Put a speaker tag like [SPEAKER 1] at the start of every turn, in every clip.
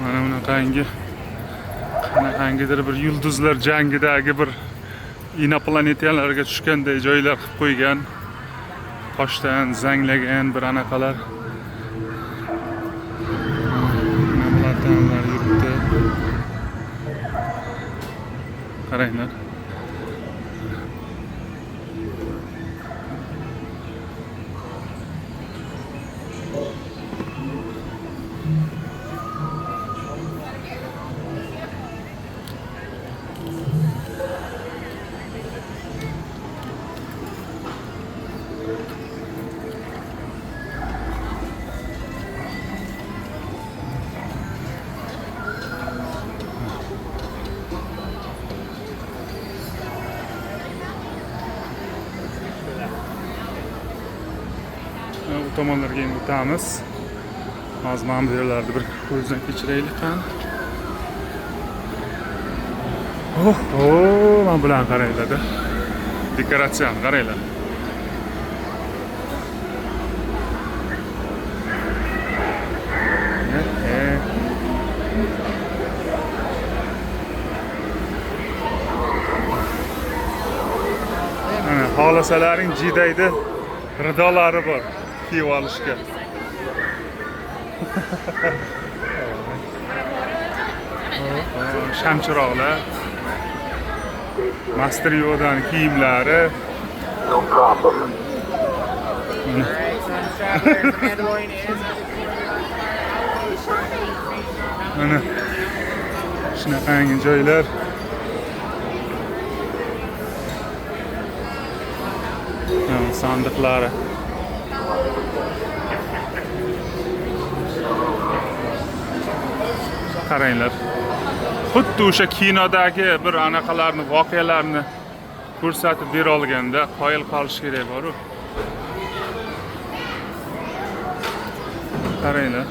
[SPEAKER 1] Mana bunaqangi qanaqangidir bir yulduzlar jangidagi bir inoplanetyanlarga tushganday joylar qilib qo'ygan. Toshdan zanglagan bir anaqalar. Mana bulardanlar yuribdi. Qaranglar. Bu tomonlarga endi o'tamiz. Hozir mana bu yerlarni bir ko'zdan kechiraylik qani. Oho, mana bularni qaranglar-da. Dekoratsiyani qaranglar. Mana xohlasalaring Jidayda ridolari bor kiyib olishga. Shamchiroqlar, Master Yoda'ning kiyimlari.
[SPEAKER 2] No problem.
[SPEAKER 1] Mana mana shunaqangi joylar. Mana sandiqlari. Qaranglar. Xuddi o'sha kinodagi bir anaqalarni, voqealarni ko'rsatib bera olganda qoyil qolish kerak bor-u. Qaranglar.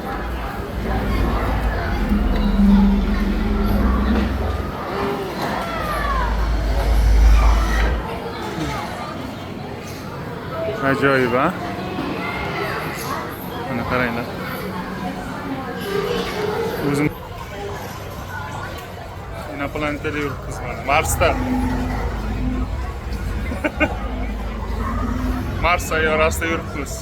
[SPEAKER 1] Ajoyib, a? Mana qaranglar. O'zim inoplanetada yuribmiz mana, Marsda. Mars sayyorasida yuribmiz.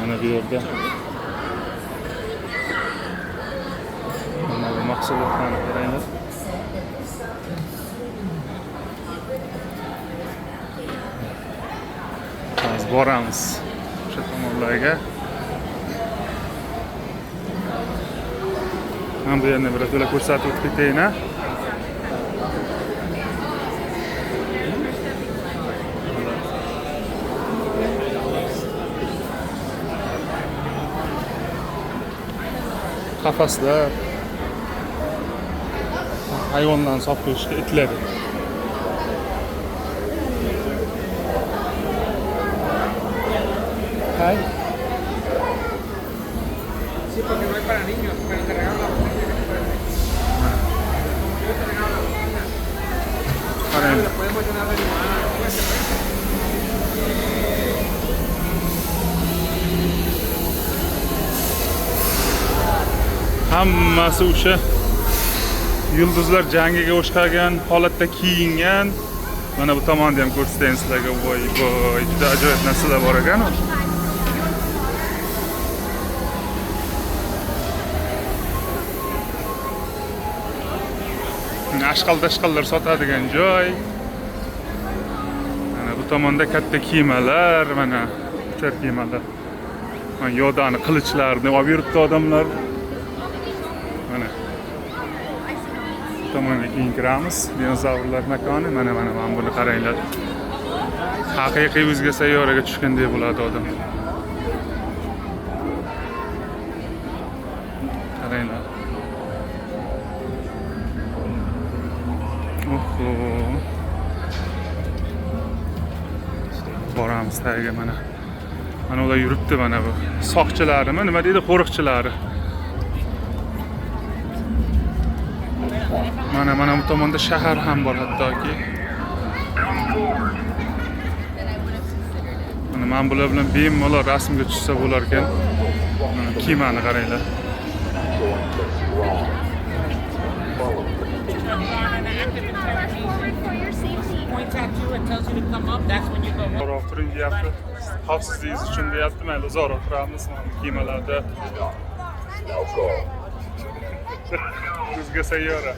[SPEAKER 1] Mana bu yerda mana bu mahsulotlarni qaranglar. Hozir boramiz o'sha tomonlarga. Mana bu yerni birato'la ko'rsatib o'tib ketayin, a? Qafaslar, hayvonlarni solib qo'yishga itlar. Hay.
[SPEAKER 3] Sí, porque no hay para niños, pero te regalan la botella. ¿Qué te parece? Como yo te regalo la botella.
[SPEAKER 1] Qarang.
[SPEAKER 3] La podemos llenar de limonada después, ¿te parece?
[SPEAKER 1] Hammasi o'sha yulduzlar jangiga o'xshagan holatda kiyingan. Mana bu tomonni ham ko'rsatayin sizlarga. Voy voy, juda ajoyib narsalar bor ekan. Ashqal-dashqallar sotadigan joy. Mana bu tomonda katta kemalar, mana uchar kemalar. Mana Yodani qilichlarini olib yuribdi odamlar. Mana bu tomonga keyin kiramiz. Dinozavrlar makoni. Mana mana mana buni qaranglar. Haqiqiy o'zga sayyoraga tushgandek bo'ladi odam. Qaranglar. Oho. Boramiz tagiga mana. Mana ular yuribdi mana bu. Soqchilarimi, nima deydi, qo'riqchilari. Mana mana bu tomonda shahar ham bor hattoki. Mana bular bilan bemalol rasmga tushsa bo'lar ekan. Mana kemani qaranglar.
[SPEAKER 4] Rush forward for your safety.
[SPEAKER 5] Points at you and tells you to come up, that's when you go up.
[SPEAKER 1] Uzoqroq turing deyapti. Xavfsizligingiz uchun deyapti. Mayli, uzoqroq turamiz mana kemalarda. O'zga sayyora.